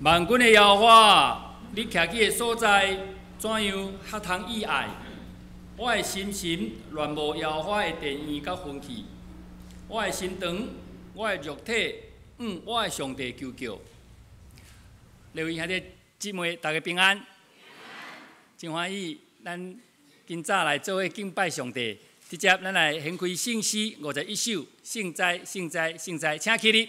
萬軍的耶和華，你徛起的所在，怎樣合通意愛？我的心神戀慕耶和華的殿院佮薰氣，我的心腸，我的肉體，向我的上帝求叫。各位兄弟姊妹，大家平安。真歡喜，咱今早來做伙敬拜上帝。直接咱來掀開聖詩51首，聖哉，聖哉，聖哉，請起立。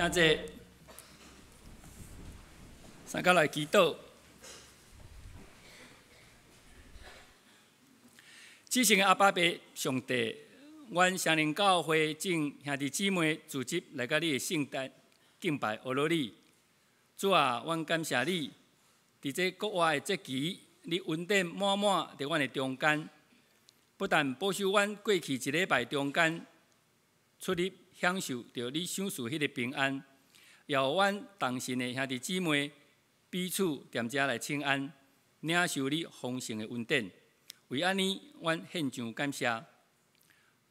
請坐，三甲來祈禱。至聖的阿爸父上帝，阮聖靈教會眾兄弟姊妹組織來到你的聖殿敬拜阿羅你。主啊，阮感謝你，佇這國外的節期，你恩典滿滿佇阮的中間，不但保守阮過去一禮拜中間出入享受著你賞賜彼个平安，也予阮同信的兄弟姊妹彼此踮遮來請安，領受你豐盛的恩典。為按呢，阮獻上感謝。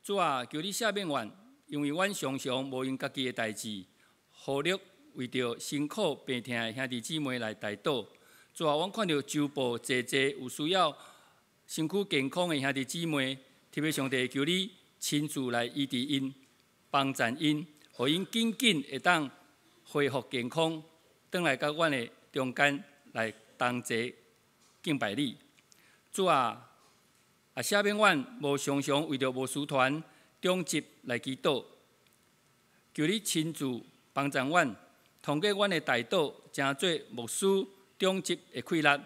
主啊，求你赦免阮，因為阮常常無閒家己的代誌，予力為著辛苦病痛的兄弟姊妹來代禱。主啊，阮看著周報濟濟有需要身軀健康的兄弟姊妹，特別上帝求你親自來醫治𪜶。幫助𪜶，予𪜶緊緊會當恢復健康，轉來佮阮的中間來同齊敬拜你。主啊，也赦免阮無常常為著牧師團長執來祈禱，求你親自幫助阮，通過阮的代禱，成做牧師長執的氣力。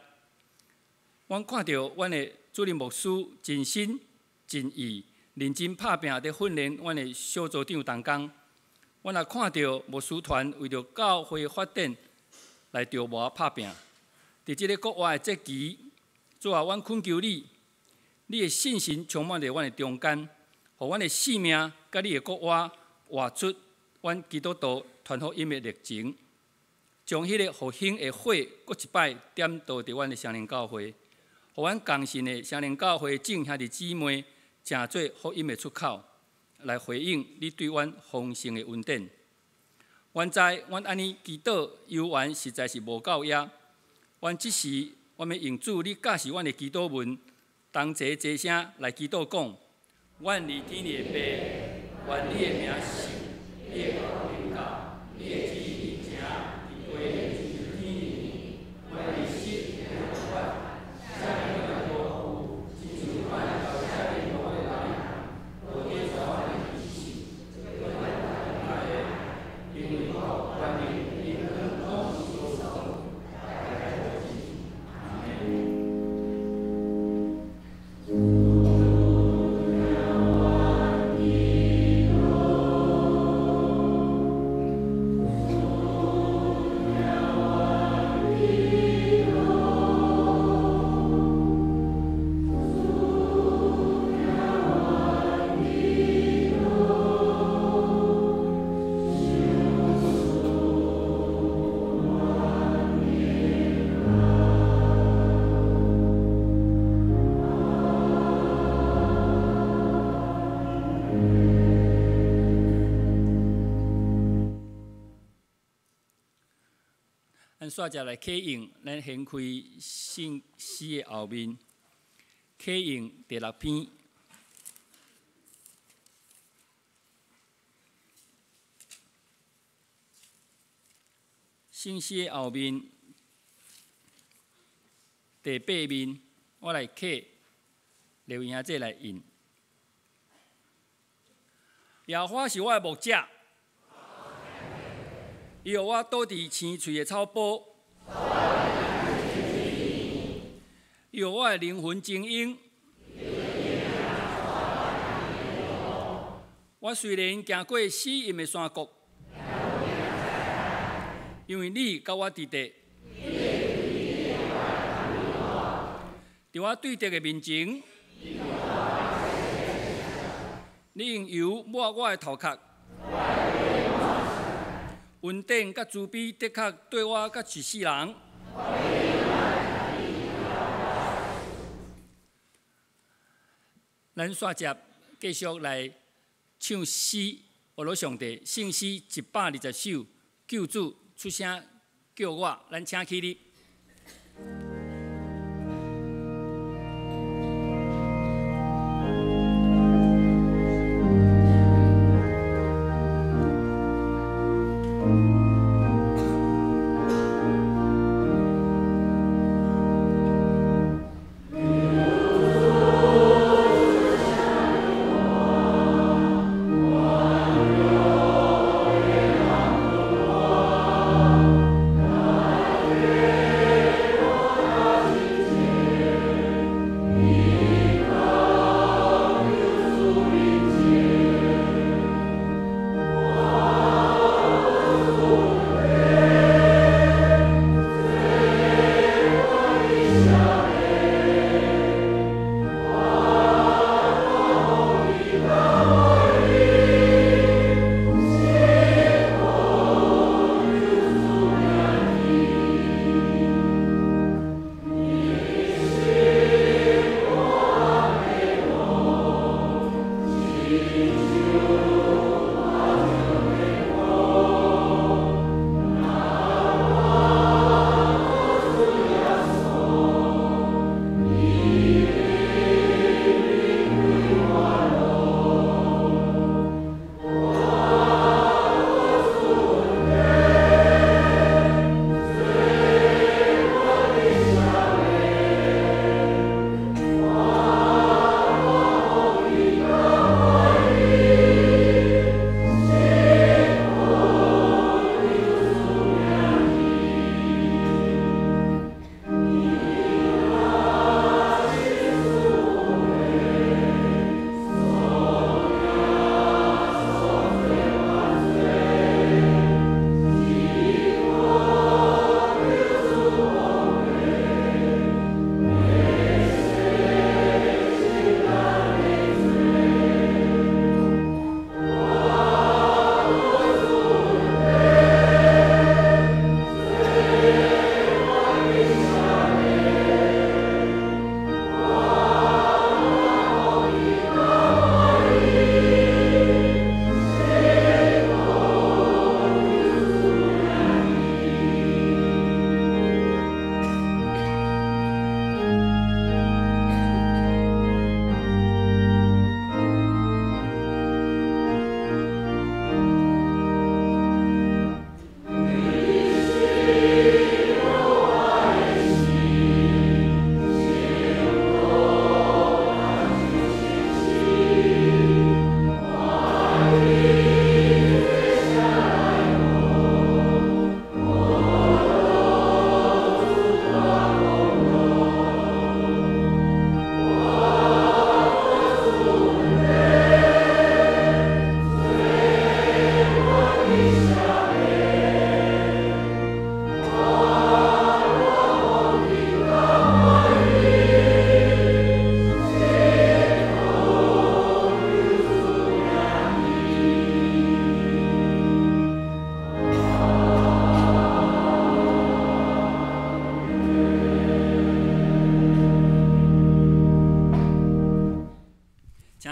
阮看著阮的主任牧師盡心盡意，認真拍拚佇訓練阮的小組長同工，阮也看著牧師團為著教會發展來著磨拍拚。佇這个國外的節期，主啊，阮懇求你，你的信心充滿佇阮的中間，予阮的性命佮你的國外活出阮基督徒傳福音的熱情，將彼个復興的火閣一擺點著佇阮的聖靈教會，予阮同信的聖靈教會眾兄弟姊妹，成做福音的出口，來回應你對阮豐盛的恩典。阮知阮按呢祈禱猶原實在是無夠額，阮這時，阮欲用主你教示阮的祈禱文，同齊齊聲來祈禱講：阮佇天的父，願你的名聖，你的國臨到，你的旨意行佇地，親像天頂。阮的日食予阮，赦免阮的過犯，親像阮也赦免予阮的人，無得帶阮入試，因為國、權柄、榮光攏屬代代無盡。阿們。咱煞接來啟用，咱掀開聖詩的後面，啟用第六篇。聖詩的後面第八面，我來啟劉兄姐來印。耶和華是我的牧者。伊予我倒佇青翠的草坡，伊予我的靈魂晶瑩。我雖然行過死蔭的山谷，因為你佮我佇咧，佇我對敵的面前，你用油抹我的頭殼。恩典佮慈悲的確綴我到一世人。咱煞接繼續來唱詩，學羅上帝聖詩120首，救主出聲叫我，咱請起立。我。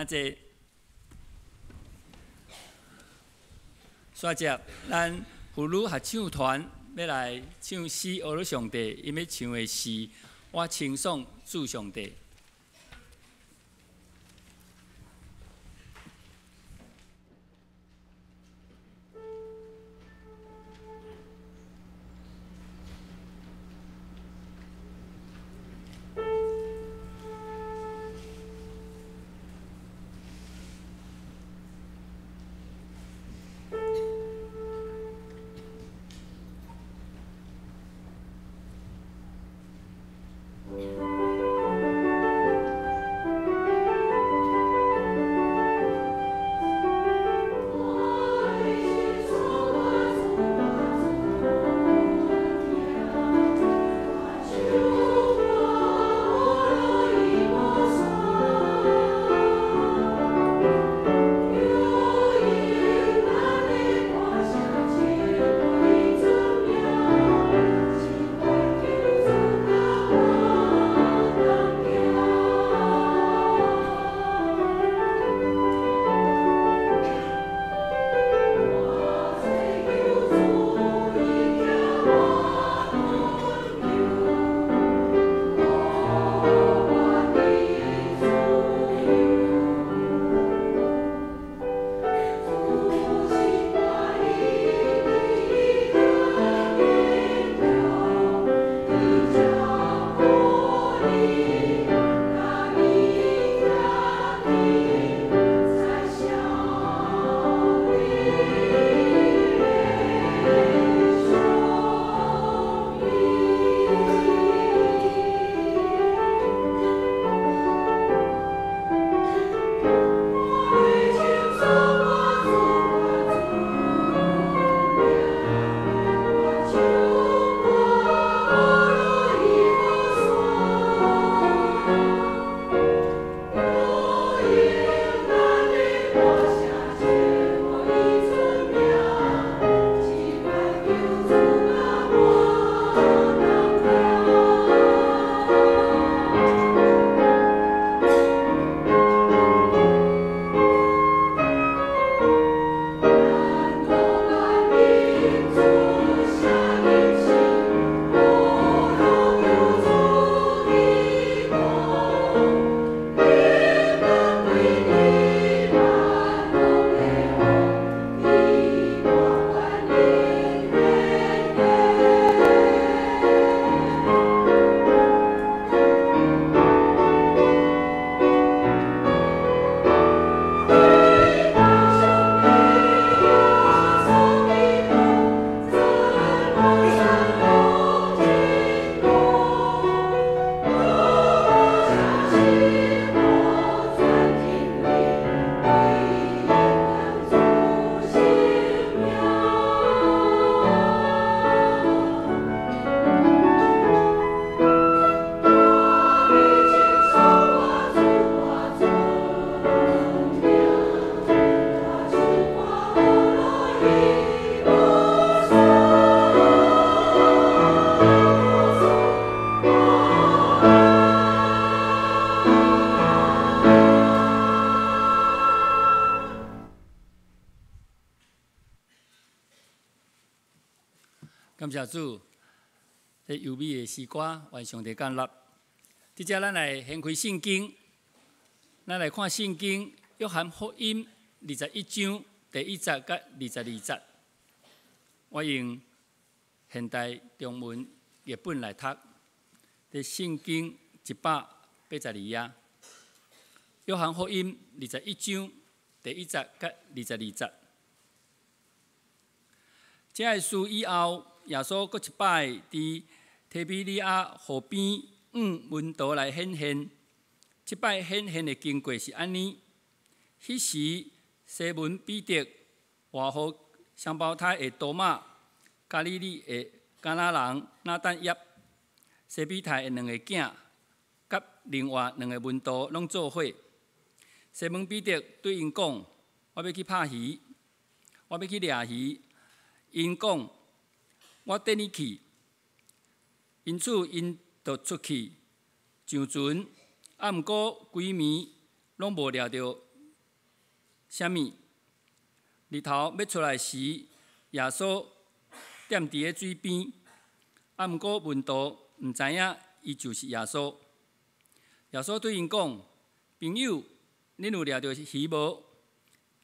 坐。煞接咱妇女合唱团欲来唱诗，阿罗上帝，𪜶欲唱的是《我称颂主上帝》。感謝主，這優美的詩歌，願上帝降立。這遮咱來掀開聖經，咱來看聖經約翰福音21章第1節佮22節。我用現代中文譯本來讀，佇聖經182頁。約翰福音21章第1節佮22節。這个事以後，耶穌閣一擺佇提比哩亞河邊向門徒來顯現。這擺顯現的經過是按呢：彼時，西門彼得、和予雙胞胎的多馬、加利利的迦拿人拿但業、西庇太的兩个囝，佮另外兩个門徒攏做伙。西門彼得對𪜶講：我欲去拍魚，我欲去掠魚。𪜶講：我綴你去。因此，𪜶就出去上船，啊，毋過規暝攏無掠著啥物？日頭欲出來時，耶穌踮佇个水邊，啊，毋過門徒毋知影伊就是耶穌。耶穌對𪜶講：朋友，恁有掠著魚無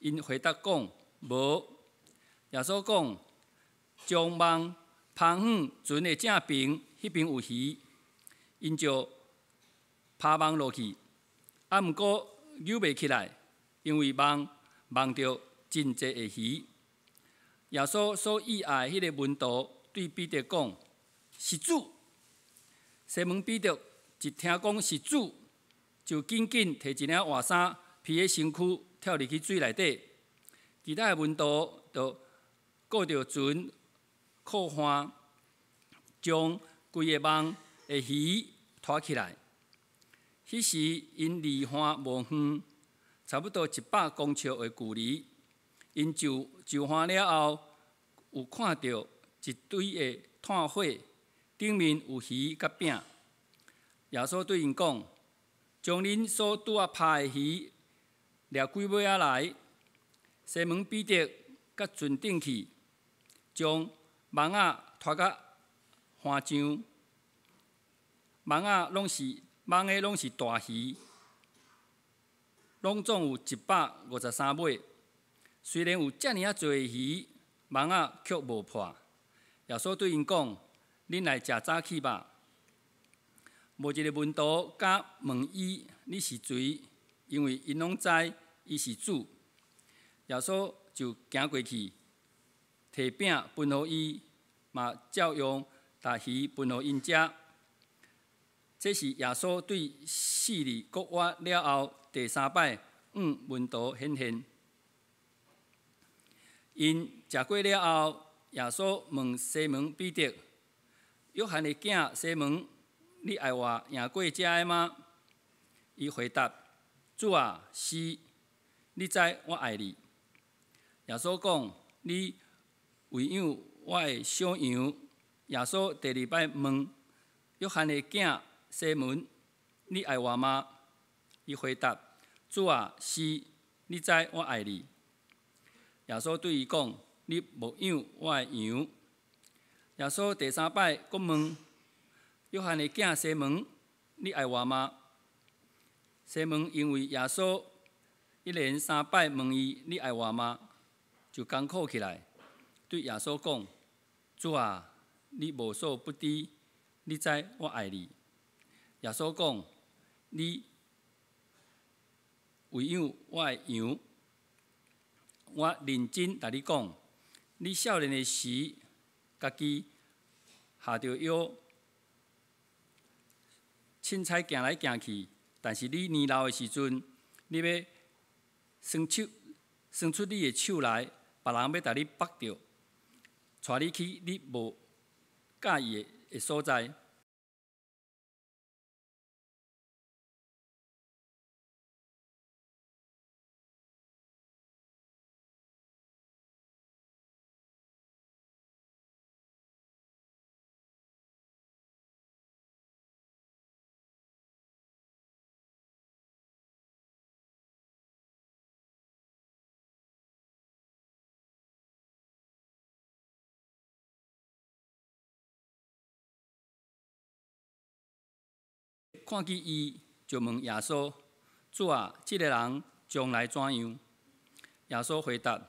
？𪜶回答講：無。耶穌講：將網拋向船的正爿，彼爿有魚。𪜶就拋網落去，啊，毋過搝袂起來，因為網網著真濟的魚。耶穌所喜愛彼個門徒對彼得講：是主。西門彼得一聽講是主，就緊緊提一領活衫披佇身軀，跳入去水內底。其他的門徒就顧著船靠岸，將規个網的魚拖起來。彼時𪜶離岸無遠，差不多100公尺的距離。𪜶上岸了後，有看著一堆的炭火，頂面有魚佮餅。耶穌對𪜶講：將恁所拄仔拍的魚掠幾尾仔來。西門彼得佮船頂去，將網仔拖到岸上，網的攏是大魚，攏總有153尾。雖然有遮爾仔濟魚，網仔卻無破。耶穌對𪜶講：恁來食早起吧。無一个門徒敢問伊：你是誰？因為𪜶攏知伊是主。耶穌就行過去，提餅分予伊，嘛照樣共魚分予𪜶食。這是耶穌對四日復活了後第三擺向門徒顯現。𪜶食過了後，耶穌問西門彼得：約翰的囝西門，你愛我贏過這个嗎？伊回答：主啊，是，你知我愛你。耶穌講：你餵養我的小羊。耶穌第二擺問約翰的囝西門：你愛我嗎？伊回答：主啊，是，你知我愛你。耶穌對伊講：你牧養我的羊。耶穌第三擺閣問約翰的囝西門：你愛我嗎？西門因為耶穌一連三擺問伊：你愛我嗎？就艱苦起來，對耶穌講：主啊，你無所不知，你知我愛你。耶穌講：你餵養我的羊。我認真共你講，你少年的時，家己下著腰，凊彩行來行去；但是你年老的時陣，你欲伸手，伸出你的手來，別人欲共你縛著，帶你去你無佮意的所在。看見伊，就問耶穌：主啊，這个人將來怎樣？耶穌回答：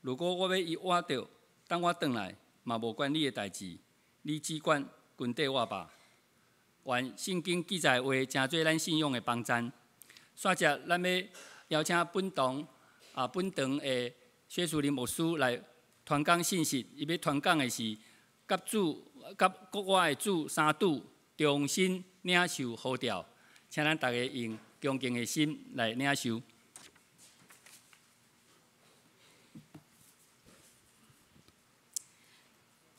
如果我欲伊活著，等我轉來，嘛無關你的代誌，你只管跟綴我吧。願聖經記載話，成做咱信仰的幫贊。煞接，咱欲邀請本堂啊本堂的薛淑玲牧師來傳講信息。伊欲傳講的是，佮主、佮國外的主三拄重新領受呼召，請咱逐家用恭敬的心來領受。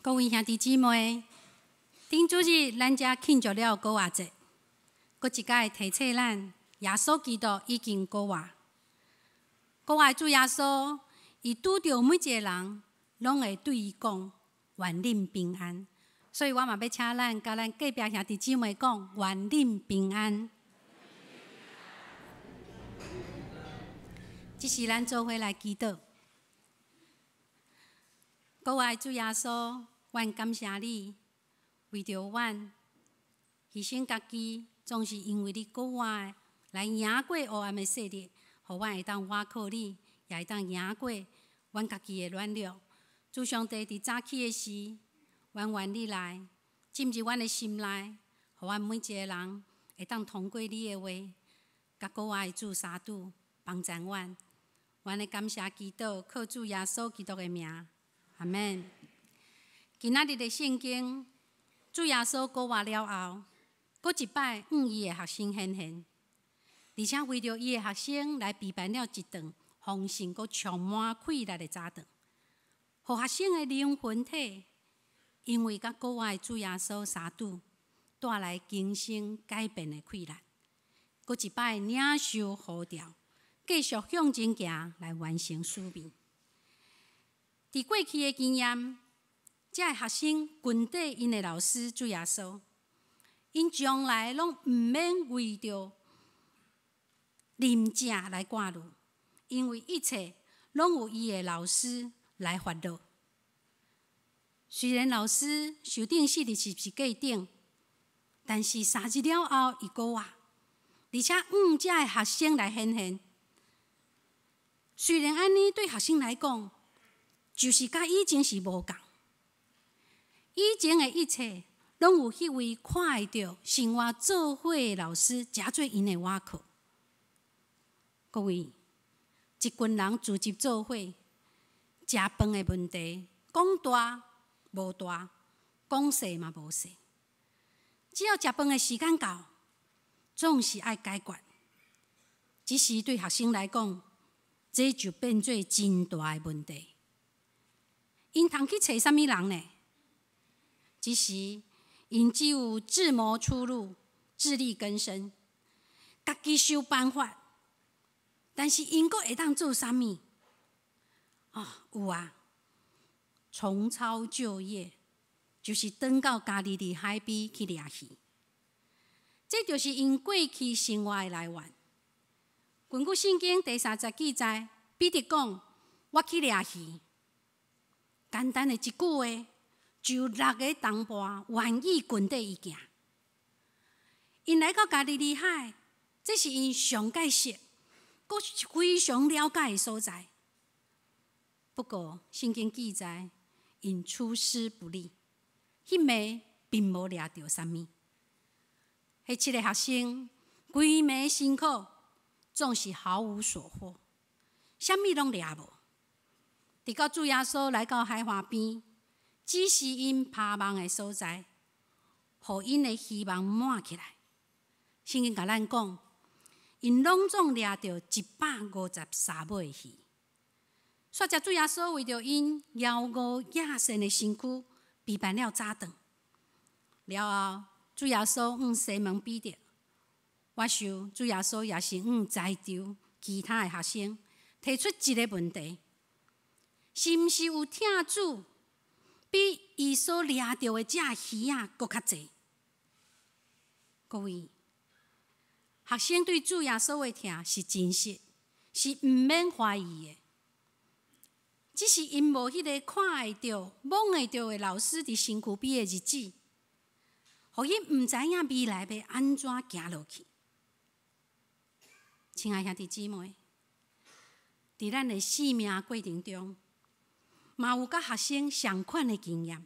各位兄弟姊妹，頂主日咱遮慶祝了復活節，閣一擺提醒咱，耶穌基督已經復活。復活主耶穌，伊拄著每一个人，攏會對伊講願恁平安。所以我嘛欲請咱佮咱隔壁兄弟姊妹講願恁平安。這時咱做伙來祈禱。各位主耶穌，阮感謝你，為著阮犧牲家己，總是因為你閣活來贏過黑暗的勢力，予阮會當倚靠你，也會當贏過阮家己的軟弱。主上帝佇早起的時，阮願你來進入阮的心內，予阮每一个人會當通過你的話，佮閣活的主相拄，幫贊阮。阮的感謝祈禱，靠主耶穌基督的名，阿門。今仔日的聖經，主耶穌復活了後，閣一擺向伊的學生顯現，而且為著伊的學生來備辦了一頓豐盛閣充滿氣力的早頓，予學生的靈魂體，因為佮復活的主耶穌相拄，帶來更新改變的氣力，閣一擺領受呼召，繼續向前行來完成使命。佇過去的經驗，這个學生跟綴𪜶的老師主耶穌，𪜶從來攏毋免為著啉食來掛慮，因為一切攏有伊的老師來煩惱。雖然老師受釘死佇十字架頂，但是3日了後，伊閣活，而且向這个學生來顯現。雖然按呢對學生來講，就是佮以前是無仝。以前的一切，攏有彼位看會著生活做伙的老師，誠做𪜶的倚靠。各位，一群人聚集做伙，食飯的問題，講大無大，講細嘛無細。只要食飯的時間到，總是愛解決。只是對學生來講，這就變做真大的問題。𪜶通去揣啥物人呢？這時，𪜶只有自謀出路，自力更生，家己想辦法。但是𪜶閣會當做啥物？哦，有啊，重操舊業，就是轉到加利利海邊去掠魚。這就是𪜶過去生活的來源。根據聖經第三節記載，彼得講：“我去掠魚。”簡單的一句話，就有六个同伴願意跟綴伊行。𪜶來到加利利海，這是𪜶上蓋熟、閣非常了解的所在。不過，聖經記載，𪜶出師不利，彼暝並無掠著啥物。彼七个學生規暝辛苦，總是毫無所獲，啥物攏掠無。直到主耶穌來到海岸邊，指示𪜶拋網的所在，予𪜶的漁網滿起來。聖經共咱講，𪜶攏總掠著153尾魚。煞才主耶穌為著𪜶夭五野性的身軀，備辦了早頓。了後，主耶穌向西門彼得，我想主耶穌也是向在場其他的學生提出一个問題：是毋是有疼主比伊所掠著的這魚仔閣較濟？各位，學生對主耶穌的疼是真實，是毋免懷疑的。只是𪜶無彼个看會著、摸會著的老師佇身軀邊的日子，予𪜶毋知影未來欲按怎行落去。親愛兄弟姊妹，佇咱的生命過程中，嘛有佮學生相款的經驗。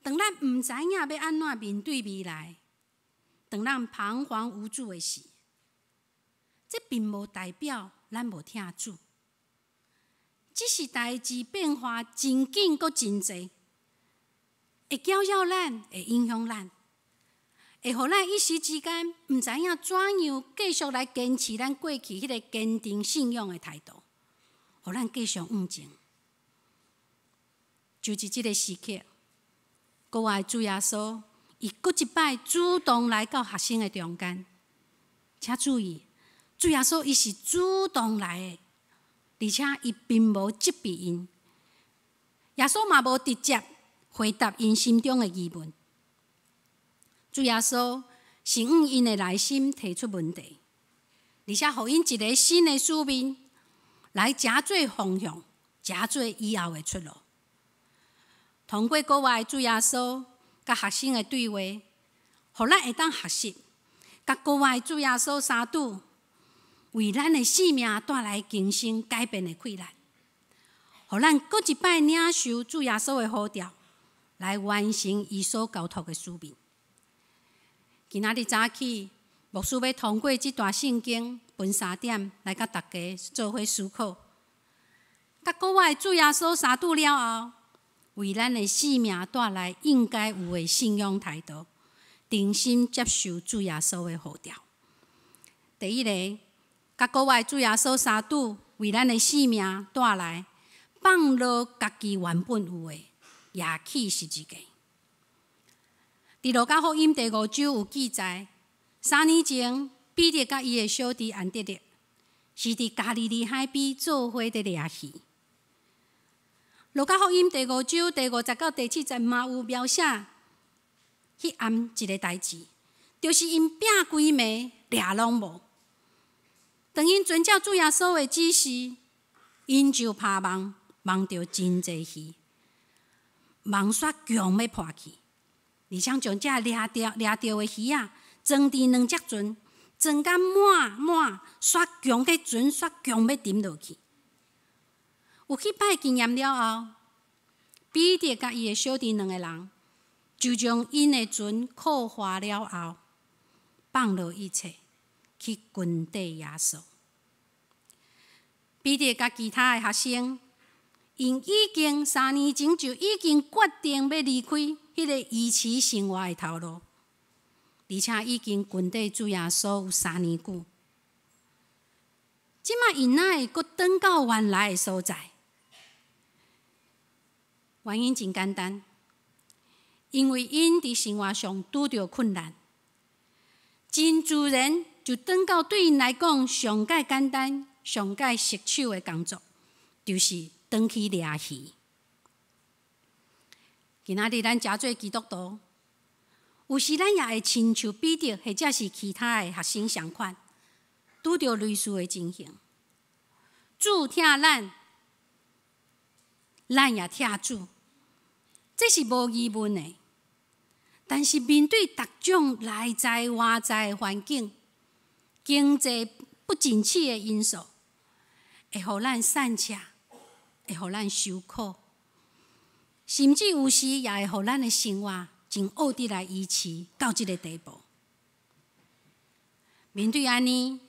當咱毋知影欲按怎面對未來，當咱彷徨無助的時，這並無代表咱無疼主，只是代誌變化真緊閣真濟，會攪擾咱，會影響咱，會予咱一時之間毋知影怎樣繼續來堅持咱過去彼个堅定信仰的態度，予咱繼續向前。就佇這个時刻，閣活的主耶穌，伊閣一擺主動來到學生的中間。請注意，主耶穌伊是主動來的，而且伊並無責備𪜶。耶穌嘛無直接回答𪜶心中的疑問。主耶穌是向𪜶的內心提出問題。而且予𪜶一个新的使命，來成做方向，成做以後的出路。通過閣活的主耶穌佮學生的對話，予咱會當學習，佮閣活的主耶穌相拄，為咱的生命帶來更新改變的氣力，予咱閣一擺領受主耶穌的呼召，來完成伊所交託的使命。今仔日早起，牧師欲通過這段聖經分三點來佮大家做伙思考。佮閣活的主耶穌相拄了後，為咱的生命帶來應該有的信仰態度，誠心接受主耶穌的呼召。第一個，佮閣活的主耶穌相拄，為咱的生命帶來放落家己原本有的，攑起十字架。佇路加福音第五章有記載，3年前，彼得佮伊的小弟安德烈是佇加利利海邊做伙佇掠魚。路加福音第五章第50到第70節嘛有描寫，彼暗一个代誌，就是𪜶拚規暝掠攏無。當𪜶遵照主耶穌的指示，𪜶就拋網，網著真濟魚，網煞強欲破去，而且將這掠著掠著的魚仔裝佇兩隻船，裝甲滿滿，煞強彼船煞強欲沉落去。有彼擺經驗了後，彼得佮伊的小弟兩个人，就將𪜶的船靠岸了後，放落一切去跟綴耶穌。彼得佮其他的學生，𪜶已經3年前就已經決定欲離開彼个維持生活的頭路，而且已經跟綴主耶穌有3年久。這馬𪜶哪會閣轉到原來的所在？原因真簡單，因為𪜶佇生活上拄著困難，真自然就轉到對𪜶來講上蓋簡單、上蓋熟手的工作，就是轉去掠魚。今仔日咱誠濟基督徒，有時咱也會親像彼得或者是其他的學生相款，拄著類似的情形。主疼咱，咱也疼主，這是無疑問的。但是面對各種內在外在的環境、經濟不景氣的因素，會予咱散赤，會予咱受苦，甚至有時也會予咱的生活真惡得來維持到這个地步。面對按呢，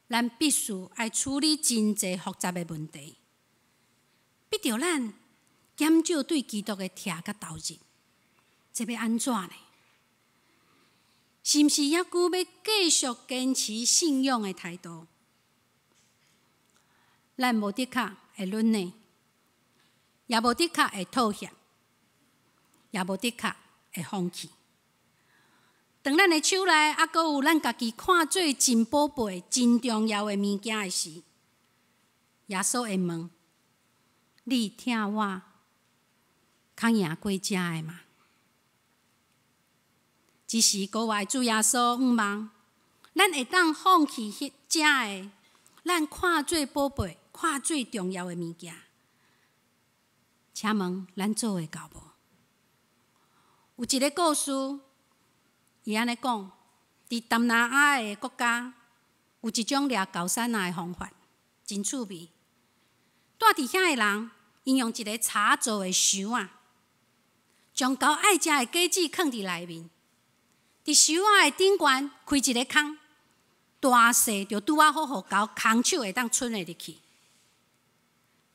咱必須愛處理真濟複雜的問題，逼著咱減少對基督的疼佮投入，這欲按怎呢？是毋是猶閣欲繼續堅持信仰的態度？咱無的確會忍耐，也無的確會妥協，也無的確會放棄。當咱的手內猶閣有咱家己看做真寶貝、真重要的物件的時，耶穌會問：你疼我較贏過這个嗎？這時，閣活的主耶穌向望，咱會當放棄彼這个咱看做寶貝、看做重要的物件？請問咱做會到無？有一个故事，伊按呢講：佇東南亞的國家，有一種掠猴硲仔的方法，真趣味。住佇遐的人，𪜶用一个柴做的箱仔，將猴愛食的果子囥佇內面。佇箱仔的頂懸開一个空，大細就拄仔好，予猴空手會當伸會入去。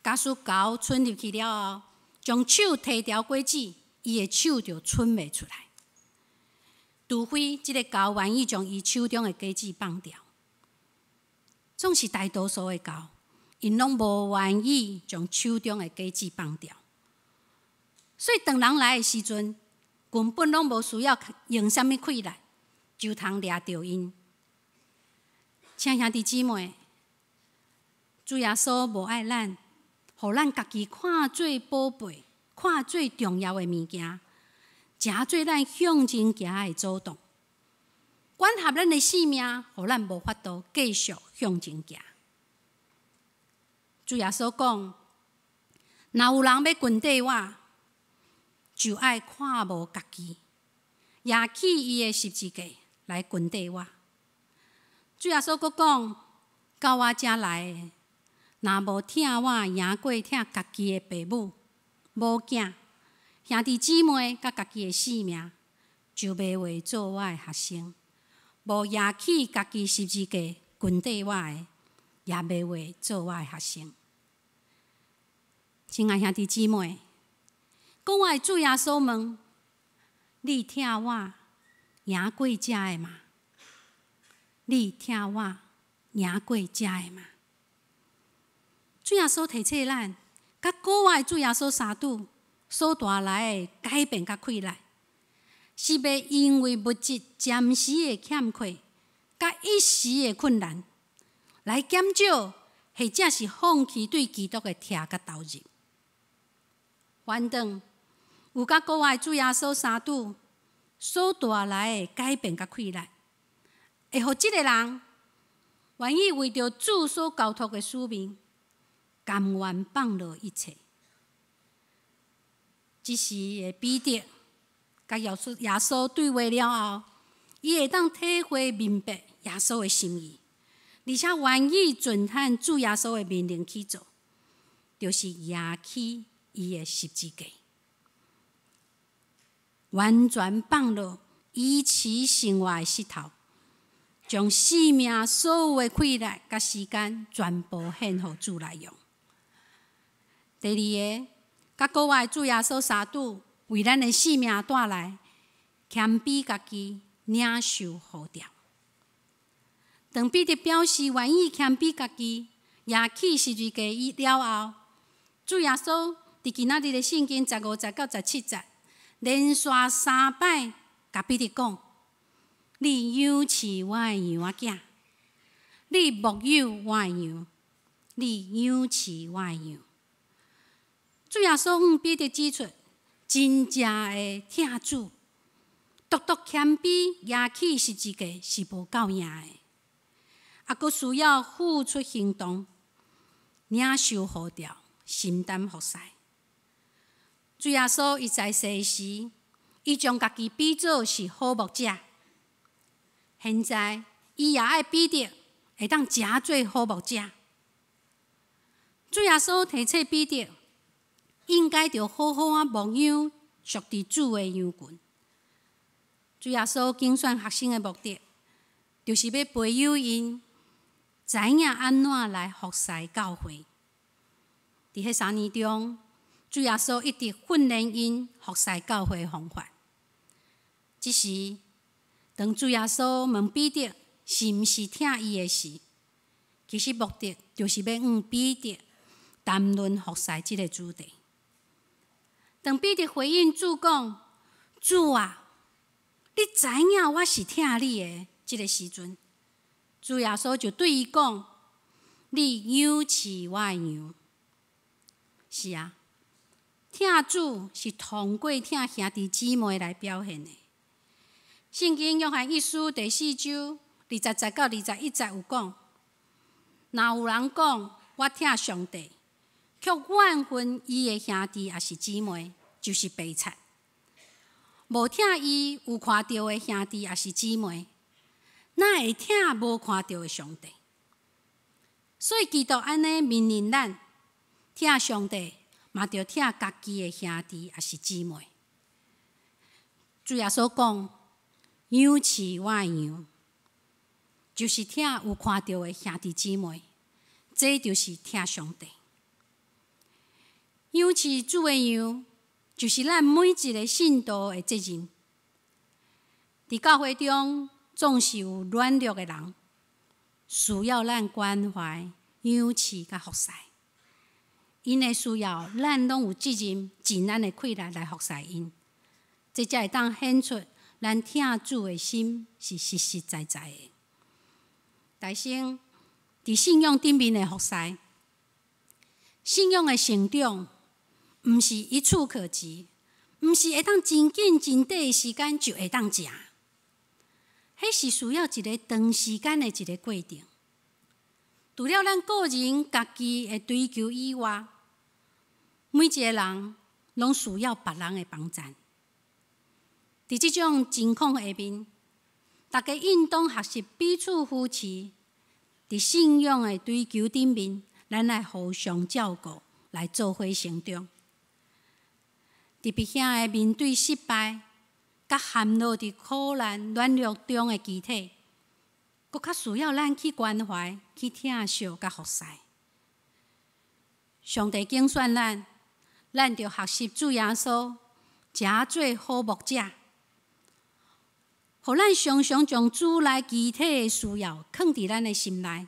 假使猴伸入去了後，將手提牢果子，伊的手就伸袂出來。除非這个猴願意將伊手中的果子放掉。總是大多數的猴，𪜶攏無願意將手中的果子放掉。所以當人來的時陣，根本攏無需要用啥物氣力，就通掠著𪜶。親兄弟姊妹，主耶穌無愛咱，予咱家己看做寶貝、看做重要的物件，成做咱向前行的阻擋。管辖咱的性命，予咱無法度繼續向前行。主耶穌講：若有人欲跟綴我，就愛看無家己，攑起伊的十字架來跟綴我。主耶穌閣講：到我遮來的，若無疼我贏過疼家己的爸母、某囝、兄弟姊妹，佮家己的性命，就袂話做我的學生。無攑起家己十字架跟綴我的，也袂話做我的學生。親愛兄弟姊妹，國外主耶穌問：你疼我贏過這个嗎？你疼我贏過這个嗎？主耶穌提醒咱，佮國外主耶穌相拄所帶來的改變佮氣力，是袂因為物質暫時的欠缺，佮一時的困難，來減少或者是放棄對基督的疼佮投入。反轉，有佮國外主耶穌相拄所帶來的改變佮氣力，會予這个人願意為著主所交託的使命，甘願放落一切。這時的彼得，佮耶穌對話了後，伊會當體會明白耶穌的心意，而且願意遵行主耶穌的命令去做，就是攑起伊的十字架，完全放落維持生活的勢頭，將性命所有的氣力佮時間全部獻予主來用。第二个，佮國外主耶穌相拄，為咱的性命帶來謙卑家己，領受呼召。當彼得表示願意謙卑家己，攑起十字架伊了後，主耶穌佇今仔日的聖經15節到17節，連續三擺共彼得講：你養飼我的羊仔囝，你牧養我的羊，你養飼我的羊。主耶穌向彼得指出，真正的疼主，獨獨謙卑攑起十字架是無夠用的，猶閣需要付出行動，領受呼召，承擔服侍。主耶穌伊在世時，伊將家己比做是好牧者。現在，伊也愛彼得會當成做好牧者。主耶穌提醒彼得，應該著好好仔牧養屬佇主的羊群。主耶穌揀選學生的目的，就是欲培養𪜶知影按怎來服侍教會。佇彼3年中，主耶穌一直訓練𪜶服侍教會的方法。這時，當主耶穌問彼得是毋是疼伊的時，其實目的就是欲向彼得談論服侍這个主題。當彼得回應主講：主啊，你知影我是疼你的。這个時陣，主耶穌就對伊講：你養飼我的羊。是啊，疼主是通過疼兄弟姊妹來表現的。聖經約翰一書第四章20節到21節有講：若有人講我疼上帝，卻怨恨伊的兄弟抑是姊妹，就是白賊。無疼伊有看著的兄弟抑是姊妹，哪會疼無看著的上帝？所以基督按呢命令咱疼上帝，嘛著疼家己的兄弟抑是姊妹。主耶穌講：養飼我的羊，就是疼有看著的兄弟姊妹，這就是疼上帝。養飼主的羊，就是咱每一个信徒的責任。佇教會中，總是有軟弱的人，需要咱關懷、養飼佮服侍。𪜶的需要，咱攏有責任盡咱的氣力來服侍𪜶，這才會當顯出咱疼主的心是實實在在的。大先，佇信仰頂面的服侍，信仰的成長，毋是一蹴可幾，毋是會當真緊真短的時間就會當成。彼是需要一个長時間的一個過程。除了咱個人家己的追求以外，每一個人攏需要別人的幫贊。佇這種情況下面，大家應當學習彼此扶持，佇信仰的追求頂面，咱來互相照顧，來做伙成長。特別遐個面對失敗，佮陷落佇苦難軟弱中的肢體，閣較需要咱去關懷、去疼惜、佮服侍。上帝揀選咱，咱著學習主耶穌，誠做好牧者，予咱常常將主內肢體的需要囥佇咱的心內，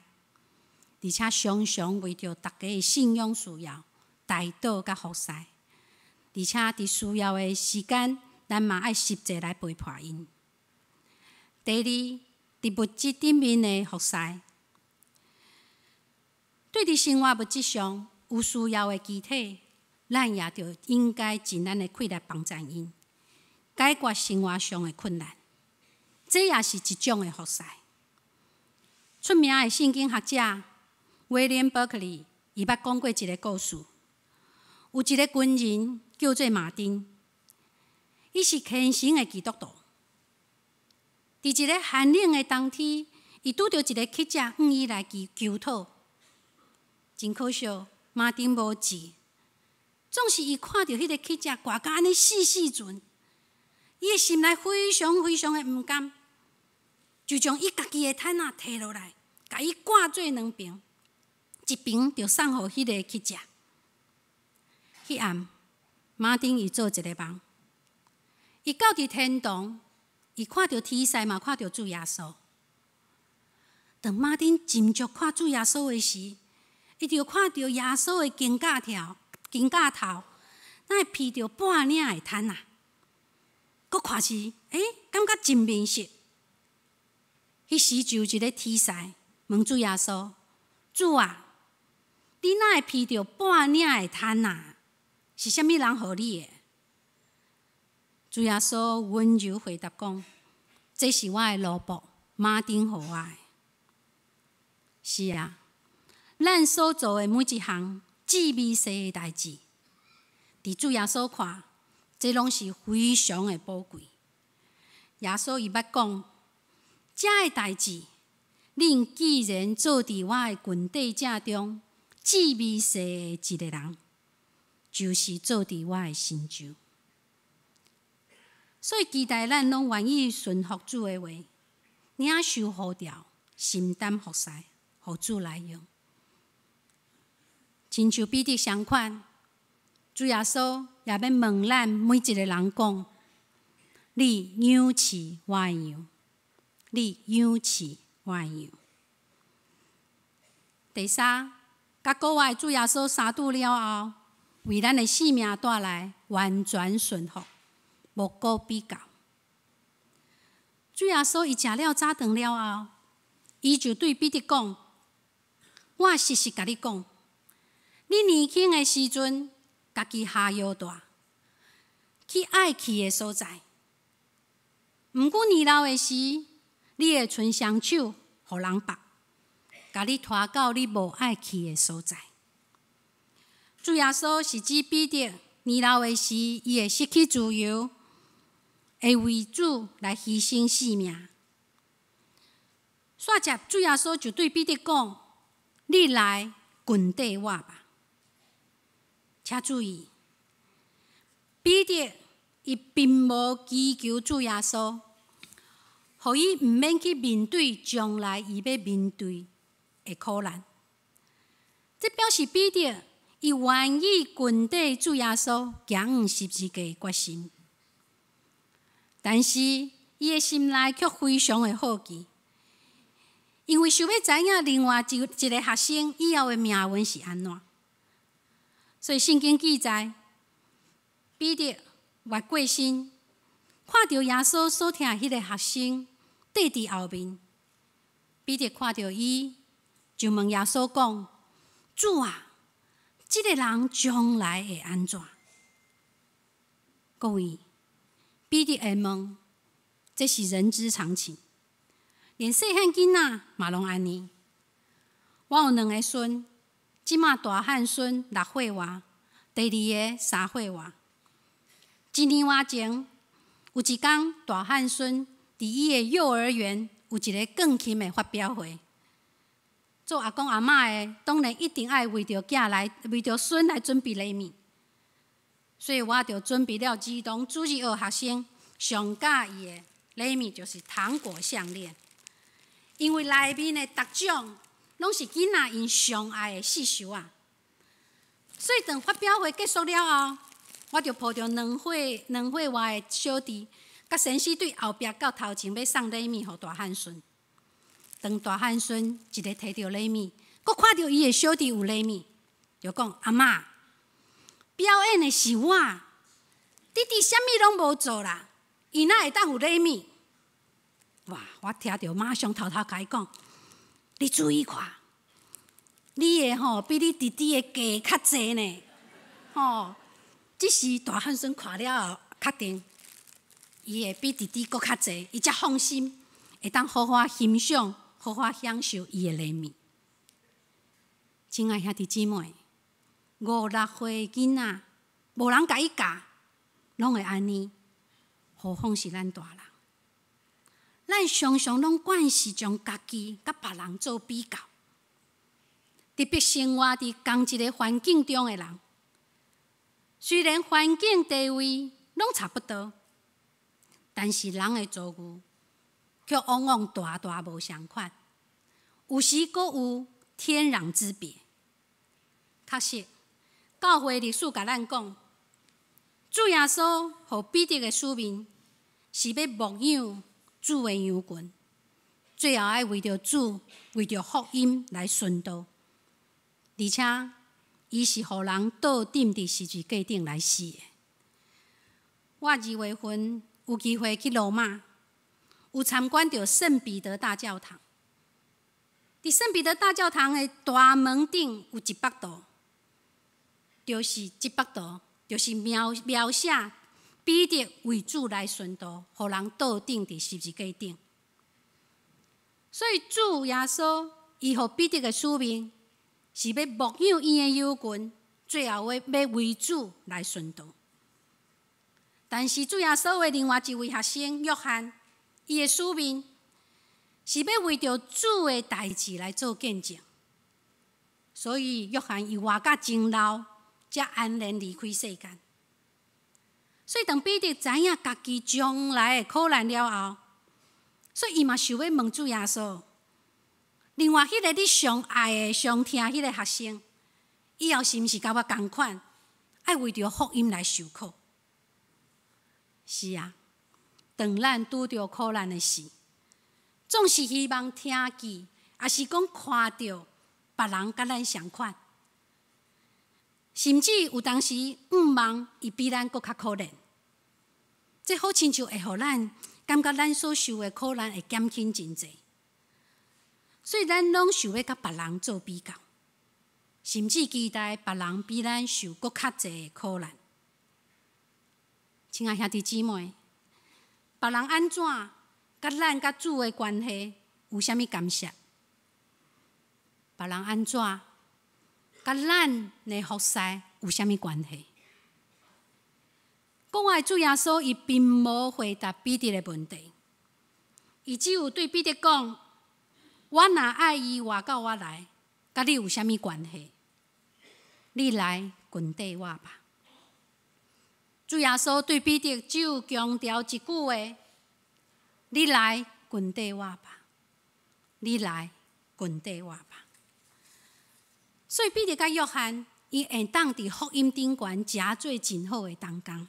而且常常為著大家的信仰需要代禱佮服侍，而且佇需要的時間，咱嘛愛實際來陪伴𪜶。第二，佇物質頂面的服侍，對佇生活物質上有需要的肢體，咱也著應該盡咱的氣力幫贊𪜶，解決生活上的困難。這也是一種的服侍。出名的聖經學者威廉·伯克利，伊捌講過一个故事。有一个軍人叫做馬丁，伊是虔誠的基督徒。佇一个寒冷的冬天，伊拄著一个乞者向伊來求求討。真可惜，馬丁無錢。總是伊看著彼个乞者寒甲按呢死死陣，伊的心內非常非常的毋甘，就將伊家己的毯仔提落來，共伊割做兩爿，一爿就送予彼个乞者。彼暗，馬丁伊做一个夢，伊到佇天堂，伊看著天使嘛，看著主耶穌。當馬丁斟酌看主耶穌的時，伊就看著耶穌的肩胛頭，肩胛頭，哪會披著半領的毯仔，閣看是，感覺真面熟。彼時就有一个天使問主耶穌：主啊，你哪會披著半領的毯仔？是啥物人予你的？主耶穌溫柔回答講：這是我的奴僕馬丁予我的。是啊，咱所做的每一項至微細的代誌，佇主耶穌看，這攏是非常的寶貴。耶穌伊捌講：這个代誌，恁既然做佇我的群體者中至微細的一个人，就是做佇我的成就。所以期待咱攏願意順服主的話，領受呼召，承擔服侍，予主來用。親像彼得相款，主耶穌也欲問咱每一个人講：你養飼我的羊，你養飼我的羊。第三，共復活的主耶穌相拄了後，為咱的性命帶來完全順服，無閣比較。主耶穌伊食了早頓了後，伊就對彼得講：我實實共你講，你年輕的時陣，家己下腰帶，去愛去的所在。毋過年老的時，你會伸雙手，予人縛，共你拖到你無愛去的所在。主耶穌是指彼得年老的時，伊會失去自由，會為主來犧牲性命。煞接主耶穌就對彼得講：你來跟綴我吧。請注意，彼得伊並無祈求主耶穌，予伊毋免去面對將來伊欲面對的苦難。這表示彼得伊願意跟綴主耶穌行往十字架的決心，但是伊的心內卻非常的好奇，因為想欲知影另外一個學生以後的命運是按怎。所以聖經記載，彼得越過身，看著耶穌所疼彼个學生綴佇後面，彼得看著伊，就問耶穌講：主啊，這个人將來會按怎？各位，彼得會問，這是人之常情。連細漢囡仔嘛攏按呢。我有兩个孫，這馬大漢孫6歲外，第二个3歲外。一年外前，有一工大漢孫佇伊的幼兒園有一个鋼琴的發表會。做阿公阿嬤的，當然一定愛為著囝來，為著孫來準備禮物。所以我就準備了兒童主日學學生上佮意的禮物，就是糖果項鏈。因為內面的得獎攏是囡仔𪜶上愛的刺繡仔。所以當發表會結束了後，我就抱著2歲外的小弟，佮先生對後壁到頭前欲送禮物予大漢孫。當大漢孫一个提著禮物，閣看著伊的小弟有禮物，就講：阿嬤，表演的是我，弟弟啥物攏無做啦，伊哪會當有禮物？哇！我聽著馬上偷偷共伊講：你注意看，你的吼比你弟弟的加較濟呢，吼！這時大漢孫看了後，確定伊會比弟弟閣較濟，伊才放心，會當好好欣賞、好好享受伊的禮物。親愛兄弟姊妹，五六歲囡仔，無人共伊教，攏會按呢，何況是咱大人？咱常常攏慣勢將家己佮別人做比較，特別生活佇仝一个環境中的人，雖然環境地位攏差不多，但是人的遭遇卻往往大大無相仝，有時閣有天壤之別。確實，教會歷史共咱講，主耶穌予彼得的使命是欲牧養主的羊群，最後愛為著主、為著福音來殉道，而且伊是予人倒釘佇十字架頂來死的。我2月份有機會去羅馬，有參觀著聖彼得大教堂。佇聖彼得大教堂的大門頂有一幅圖，就是這幅圖，就是描描寫彼得為主來殉道，予人倒釘佇十字架頂。所以主耶穌伊予彼得的使命是欲牧養伊的羊群，最後欲為主來殉道。但是主耶穌的另外一位學生約翰，伊的使命是欲為著主的代誌來做見證。所以約翰伊活甲真老，才安然離開世間。所以當彼得知影家己將來的苦難了後，所以伊嘛想欲問主耶穌。另外，彼个你上愛的、上疼彼个學生，以後是毋是佮我仝款，愛為著福音來受苦？是啊，當咱拄著苦難的時，總是希望聽見，抑是講看著別人佮咱相仝，甚至有當時向望伊比咱閣較可憐。這好親像會予咱感覺咱所受的苦難會減輕真濟。所以咱攏想欲佮別人做比較，甚至期待別人比咱受閣較濟的苦難。親愛兄弟姊妹，別人按怎，佮咱佮主的關係有啥物干涉？別人按怎，佮咱的服侍有啥物關係？國外主耶穌伊並無回答彼得的問題，伊只有對彼得講：我若愛伊活到我來，佮你有啥物關係？你來跟綴我吧。主耶穌對彼得只有強調一句話：你來跟綴我吧，你來跟綴我吧。所以彼得佮約翰，𪜶會當佇福音頂懸誠做真好的同工。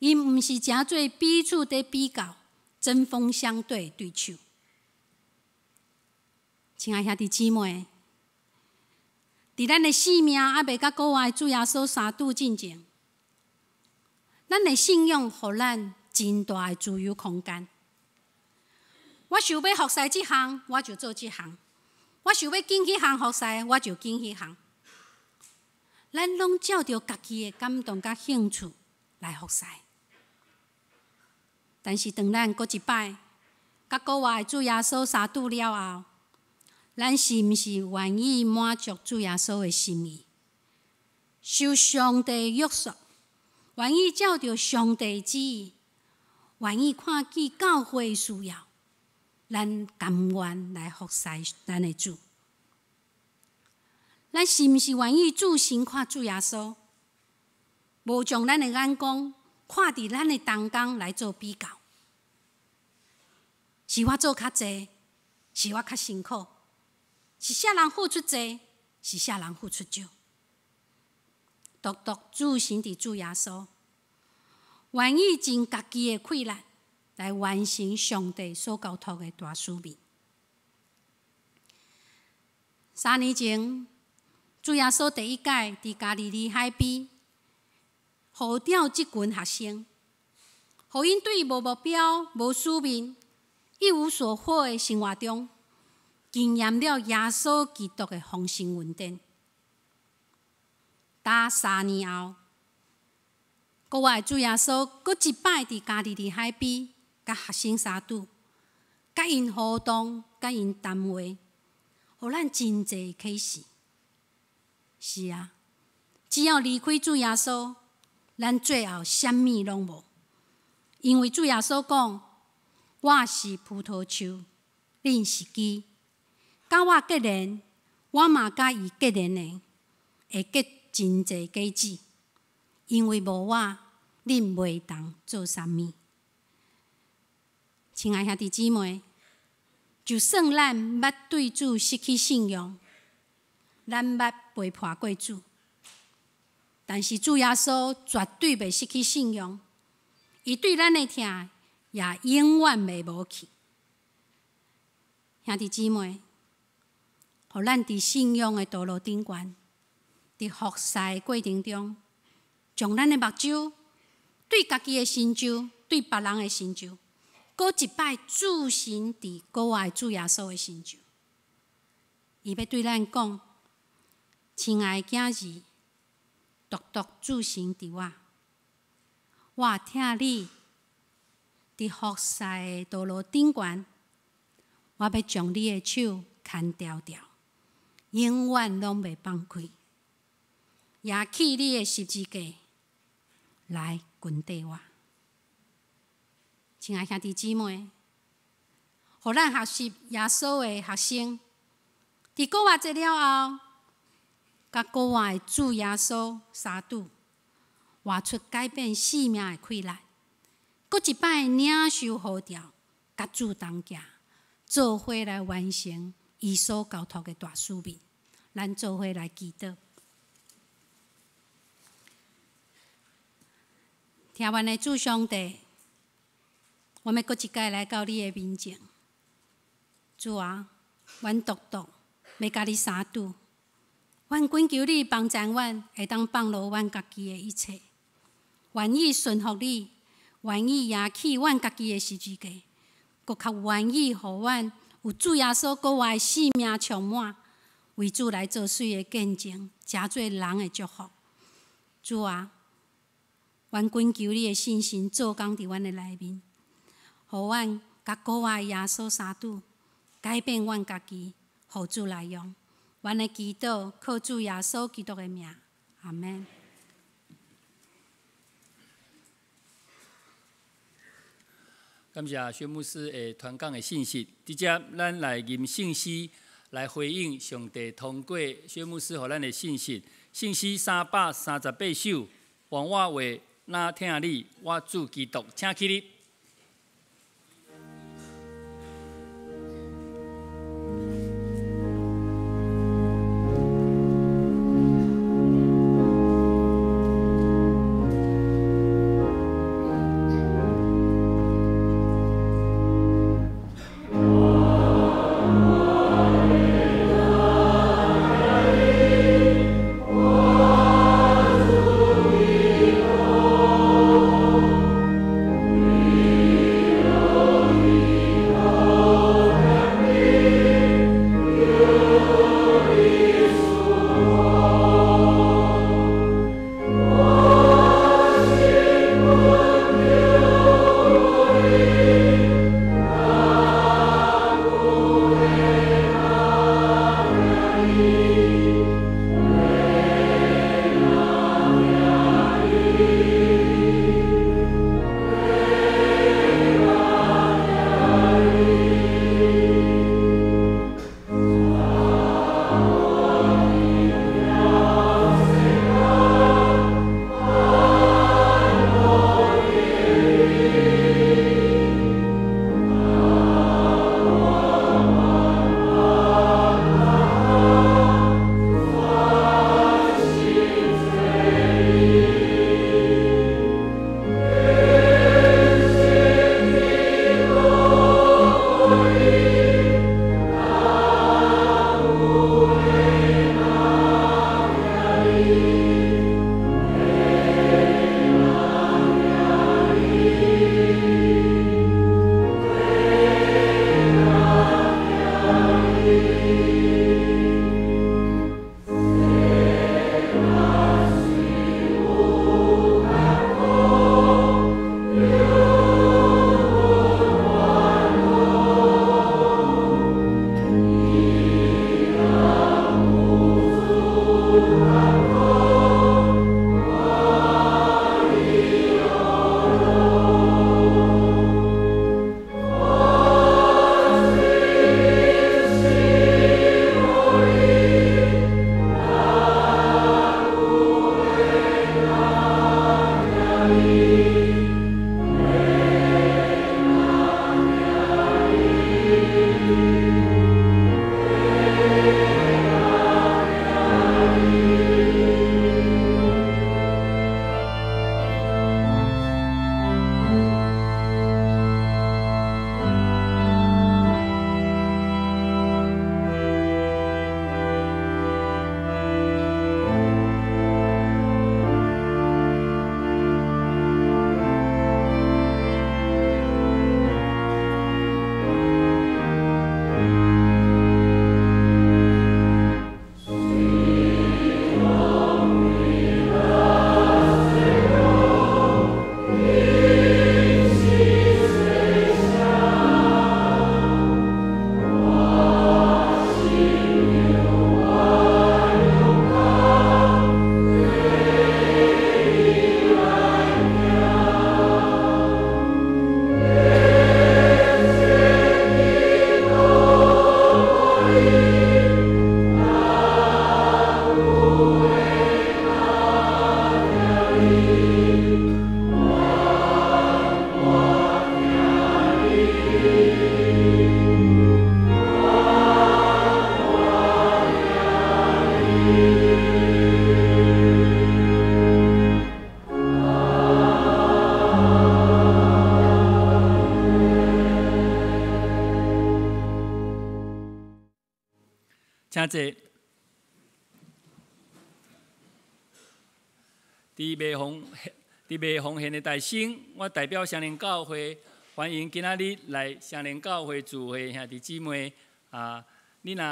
𪜶毋是誠做彼此佇比較、針鋒相對的對手。親愛兄弟姊妹，佇咱的生命猶未佮國外主耶穌相拄進前，咱的信仰予咱真大的自由空間。我想欲服侍這項，我就做這項；我想欲揀彼項服侍，我就揀彼項。咱攏照著家己的感動佮興趣來服侍。但是當咱閣一擺，佮閣活的主耶穌相拄了後，咱是毋是願意滿足主耶穌的心意，受上帝的約束，願意照著上帝的旨意，願意看見教會的需要，咱甘願來服侍咱的主。咱是毋是願意注神看主耶穌，無將咱的眼光看佇咱的同工來做比較？是我做較濟，是我較辛苦，是啥人付出濟，是啥人付出少？獨獨注神佇主耶穌，願意盡家己的氣力來完成上帝所交託的大使命。3年前，主耶穌第一擺佇加利利海邊呼召這群學生，予𪜶對無目標、無使命、一無所獲的生活中，經驗了耶穌基督的豐盛恩典。打3年後，閣活的主耶穌閣一擺佇加利利海邊，佮學生相拄，佮𪜶互動，佮𪜶談話，予咱真濟啟示。是啊，只要離開主耶穌，咱最後啥物攏無。因為主耶穌講：我是葡萄樹，恁是枝。佮我結連，我嘛佮伊結連的，會結真濟果子。因為無我，恁袂當做啥物。親愛兄弟姊妹，就算咱捌對主失去信仰，咱捌背叛過主，但是主耶穌絕對袂失去信仰，伊對咱的疼也永遠袂無去。兄弟姊妹，予咱佇信仰的道路頂懸，佇服侍的過程中，將咱的目睭對家己的成就，對別人的成就，閣一擺注神佇閣活的主耶穌的成就。伊欲對咱講：親愛的囝兒，獨獨注神佇我，我疼你。佇服侍的道路頂懸，我欲將你的手牽牢牢，永遠攏袂放開。攑起你的十字架來跟綴我。親愛兄弟姊妹，予咱學習耶穌的學生，佇復活節了後，佮閣活的主耶穌相拄，活出改變生命的氣力，閣一擺領受呼召，佮主同行，做伙來完成伊所交託的大使命。咱做伙來祈禱。疼阮的主上帝，我欲閣一擺來到你的面前。主啊，阮獨獨欲佮你相拄，阮懇求你幫助阮，會當放落阮家己的一切，願意順服你，願意攑起阮家己的十字架，閣較願意予阮有主耶穌閣活的生命充滿，為主來做媠的見證，成做人的祝福。主啊，阮懇求你的聖神做工佇阮的內面，予阮佮閣活的耶穌相拄，改變阮家己，予主來用。阮的祈禱靠主耶穌基督的名，阿們。感謝薛牧師的傳講的信息，直接咱來吟聖詩來回應上帝通過薛牧師予咱的信息。聖詩338首，願我話若疼你，我主基督，請起立。我請坐。伫未奉獻的大聲，我代表雙靈教會歡迎今仔日來雙靈教會聚會兄弟姊妹啊！你若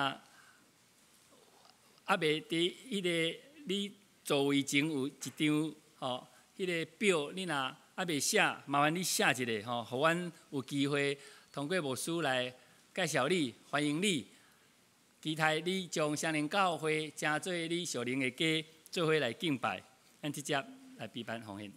猶未佇彼个你座位前有一張吼，彼个表，你若猶未寫，麻煩你寫一下吼，予阮有機會通過牧師來介紹你，歡迎你。期待你將雙靈教會成做你屬靈的家，做伙來敬拜。咱直接來備辦奉獻。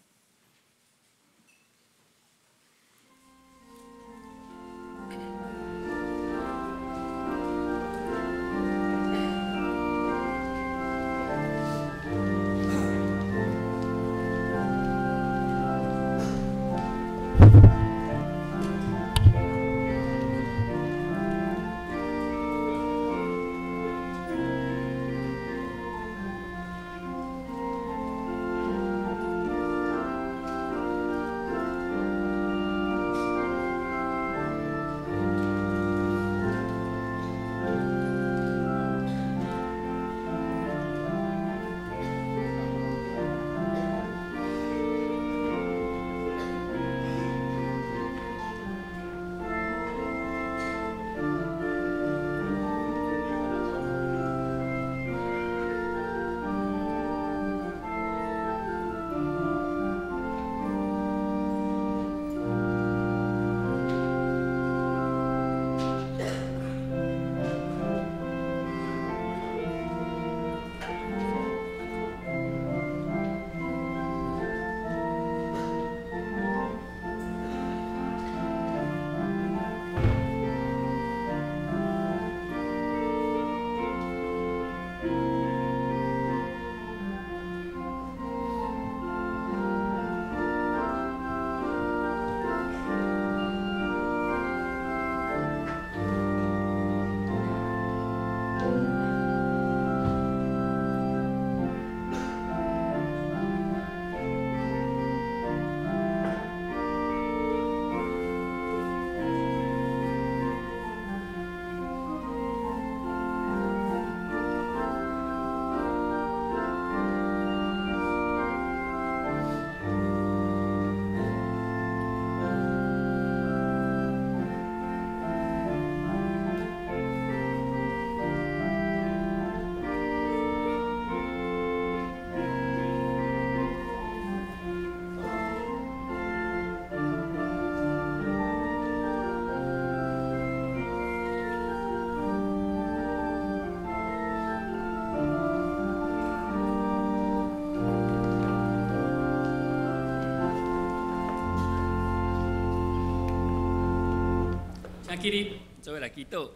請起立，做伙來祈禱。